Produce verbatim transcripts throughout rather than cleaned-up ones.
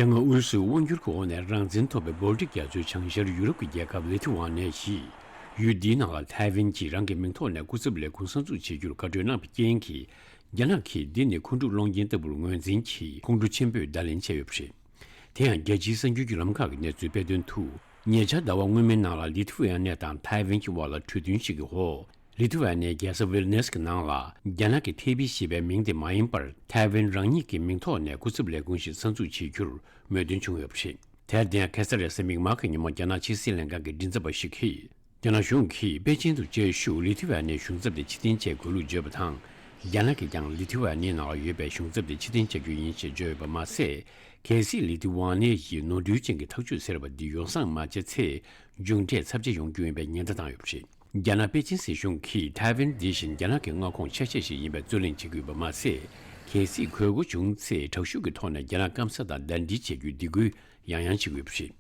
དེ་སྔ་ཨུ་རུ་སུའི་དབང་སྒྱུར་གྱི་འོག་ནས་རང་བཙན་ཐོབ་པའི་སྦོལ་ཏིག་རྒྱ་མཚོའི་བྱང་ཤར་ཡུ་རོབ་ཀྱི་རྒྱལ་ཁབ་ལི་ཐི་ཝ་ནེ་ཡིས། ཡུལ་འདིའི་ནང་ལ་ཐའེ་ཝན་གྱིས་རང་གི་མིང་ཐོག་ནས་སྐུ་ཚབ་ལས་ཁུངས་གསར་འཛུགས་བྱེད་རྒྱུར་བཀའ་འཁྲོལ་གནང་བའི་རྐྱེན་གྱིས། རྒྱ་ནག་གིས་འདི་ནི་ཁོང་ཁྲོ་སློང་རྐྱེན་ལྟ་བུར་ངོས་འཛིན་གྱིས་ཁོང་ཁྲོ་ཆེན་པོས་བརྡ་ལན་བྱས་ཡོད་པ་རེད། དེ་ཡང་རྒྱལ་སྤྱིའི་གསར་འགྱུར་བརྒྱུད་ལམ་ཁག་གི་གནས་ཚུལ་སྤེལ་དོན་དུ། ཉེ་ཆར་ཟླ་བ་སྔོན་མའི་ནང་ལ་ལི་ཐི་ཝ་ནེ་དང་ཐའེ་ཝན་གྱི་དབར་ལ་གྲོས་མཐུན་ཞིག་གི་འོག་ལི་ཐི་ཝ་ནེའི་རྒྱལ་ས་ཝིལ་ནེས་ཀྱི་ནང་ལ་རྒྱ་ནག་གི་ཐེ་པི་ཞེས་པའི་མིང་དེ་མ་ཡིན་པར་ཐའེ་ཝན་རང་ཉིད་ཀྱི་མིང་ཐོག་ནས་སྐུ་ཚབ་ལས་ཁུངས་ཤིག་གསར་འཛུགས་བྱེད་རྒྱུར་མོས་མཐུན་བྱུང་ཡོད་པ་རེད། དེར་བརྟེན་ཁ་སང་རེས་གཟའ་མིག་དམར་གྱི་ཉིན་མོ་རྒྱ་ནག་ཕྱི་སྲིད་ལྷན་ཁང་གི་མགྲིན་ཚབ་པ་ཞིག་གིས། རྒྱ་ནག་གཞུང་གིས་པེ་ཅིན་དུ་བཅའ་བཞུགས་ལི་ཐི་ཝ་ནེའི་གཞུང་ཚབ་དེ་ཕྱིར་འཐེན་བྱེད་དགོས་ལུགས་བརྗོད་པ་དང་། རྒྱ་ནག་གིས་ཀྱང་ལི་ཐི་ཝ་ནེའི་ནང་ལ་ཡོད་པའི་གཞུང་ཚབ་དེ་ཕྱིར་འཐེན་བྱ་རྒྱུ་ཡིན་ཞེས་བརྗོད་ཡོད་པ་མ་ཟད། གལ་སྲིད་ལི་ཐི་ཝ་ནེ་ཡིས་ནོར་འཁྲུལ་ཅན་གྱི་ཐག་གཅོད་ཟེར་བ་འདི་ཡོ་བསྲང་མ་བྱས་ཚེ། མཇུག་འབྲས་ཚབས་ཆེ་ཡོང་རྒྱུ་ཡིན་པའི་ཉེན་བརྡ་བཏང་ཡོད་པ་རེད། རྒྱ་ནག་པེ་ཅིན་སྲིད་གཞུང་གིས་ཐའེ་ཝན་འདི་བཞིན་རྒྱ་ནག་གི་མངའ་ཁོངས་ཆ་ཤས་ཤིག་ཡིན་པའི་རྩོད་གླེང་བྱེད་ཀྱི་ཡོད་པ་མ་ཟད། གལ་སྲིད་དགོས་མཁོ་བྱུང་ཚེ་དྲག་ཤུགས་ཀྱི་ཐོག་ནས་རྒྱ་ནག་སྐམ་ས་དང་ཟླ་སྒྲིལ་བྱེད་རྒྱུའི་སྡིགས་སྐུལ་ཡང་ཡང་བྱེད་ཀྱི་ཡོད་པ་རེད།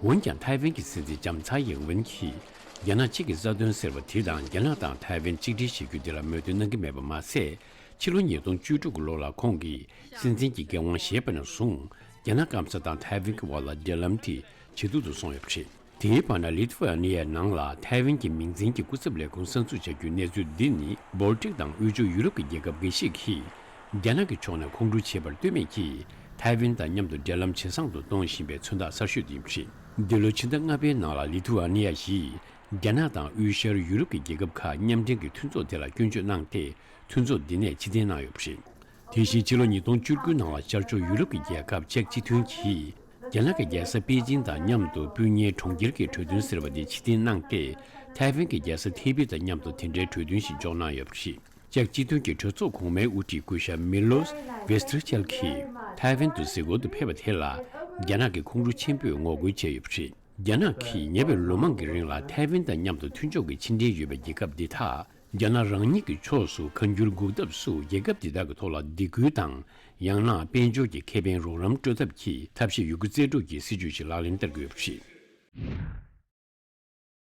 འོན་ཀྱང་ཐའེ་ཝན་གྱི་སྲིད་འཛིན་ལྕམ་ཚའེ་ཡིན་ཝེན་གྱིས། རྒྱ་ནག་གཅིག་གི་རྩ་དོན་ཟེར་བ་དེ་དང་རྒྱ་ནག་དང་ཐའེ་ཝན་གཅིག་སྒྲིལ་བྱེད་རྒྱུ་དེ་ལ་མོས་མཐུན་གནང་གི་མེད་པ་མ་ཟད། ཕྱི་ལོ་ཉིས་སྟོང་བཅུ་དྲུག་གི་ལོ་ལ་ཁོང་གིས་སྲིད་འཛིན་གྱི་འགན་དབང་བཞེས་པ་ནས་བཟུང་། རྒྱ་ནག་སྐམ་ས་དང་ཐའེ་ཝན་གྱི་དབར་ལ་འབྲེལ་ལམ་དེ་ཇེ་སྡུག་ཏུ་སོང་ཡོད་པ་རེད། དེའི་བར་ན་ལི་ཐི་ཝ་ནི་ཡའི་ནང་ལ་ཐའེ་ཝན་གྱི་མིང་འཛིན་གྱི་སྐུ་ཚབ་ལས་ཁུངས་གསར་འཛུགས་བྱ་རྒྱུའི་གནས་ཚུལ་འདི་ནི་སྦོལ་ཏིག་དང་དབུས་ཕྱོགས་ཡུ་རོབ་ཀྱི་རྒྱལ་ཁབ་འགའ་ཤས་ཀྱིས། རྒྱ་ནག་གི་ཕྱོགས་ནས་ཁོང་ཁྲོ་བྱེད་པར་ལྟོས་མེད་ཀྱིས། ཐའེ་ཝན་དང་མཉམ་དུ་འབྲེལ་ལམ་ཇེ་བཟང་དུ་གཏོང་བཞིན་པའི་མཚོན་རྟགས་གསར་ཤོས་དེ་ཡིན་པ་རེད། འདི་ལོའི་ཕྱི་ཟླ་ལྔ་པའི་ནང་ལ་ལི་ཐུ་ཝ་ནི་ཡ་ཡིས། རྒྱ་ནག་དང་དབུས་ཤར་ཡུ་རོབ་ཀྱི་རྒྱལ་ཁབ་ཁག་མཉམ་འབྲེལ་གྱི་མཐུན་ཚོགས་དེ་ལ་སྐྱོན་བརྗོད་གནང་སྟེ། མཐུན་ཚོགས་འདི་ནས་ཕྱིར་འཐེན་གནང་ཡོད་པ་རེད། དེ་བཞིན་ཕྱི་ལོ་ཉིས་སྟོང་བཅུ་དགུ་ནང་ལ་ཤར་ཕྱོགས་ཡུ་རོབ་ཀྱི་རྒྱལ་ཁབ་ཅེཀ་སྤྱི་མཐུན་གྱིས། རྒྱ་ནག་གི་རྒྱལ་ས་པེ་ཅིན་དང་མཉམ་དུ་སྤུན་ཉེའི་གྲོང་ཁྱེར་གྱི་གྲོས་མཐུན་ཟེར་བ་དེ་ཕྱིར་འཐེན་གནང་སྟེ། ཐའེ་ཝན་གྱི་རྒྱལ་ས་ཐེ་པི་དང་མཉམ་དུ་དེ་འདྲའི་གྲོས་མཐུན་ཞིག་འཇོག་གནང་ཡོད་པ་རེད། ཅེཀ་སྤྱི་མཐུན་གྱི་གྲོས་ཚོགས་གོང་མའི་དབུ་ཁྲིད་སྐུ་ཞབས་མི་ལོས་ཝེ་སྟར་ཅལ་གྱིས་ཐའེ་ཝན་དུ་གཟིགས་སྐོར་དུ་ཕེབས་པ་དེ་ལ་རྒྱ་ནག་གིས་ཁོང་ཁྲོ་ཆེན་པོས་ངོ་རྒོལ་བྱས་ཡོད་པ་རེད། རྒྱ་ནག་གིས་ཉེ་བའི་ལོ་མང་གི་རིང་ལ་ཐའེ་ཝན་དང་མཉམ་དུ་མཐུན་ཕྱོགས་ཀྱི་ཕྱི་འབྲེལ་ཡོད་པའི་རྒྱལ་ཁབ་འདི་དག་རྒྱ་ནག་རང་ཉིད་ཀྱི་ཕྱོགས་སུ་ཁ་འགྱུར་འགུག་ཐབས་སུ་རྒྱལ་ཁབ་འདི་དག་གི་ཐོག་ལ་སྡིགས་སྐུལ་དང་། ཡང་ན་དཔལ་འབྱོར་གྱི་ཁེ་ཕན་རོགས་རམ་སྤྲོད་ཐབས་ཀྱི་ཐབས་ཤེས་ཡོད་རྒུ་རྩལ་སྤྲུགས་ཀྱི་སྲིད་ཇུས་ཤིག་ལག་ལེན་བསྟར་གྱི་ཡོད་པ་རེད།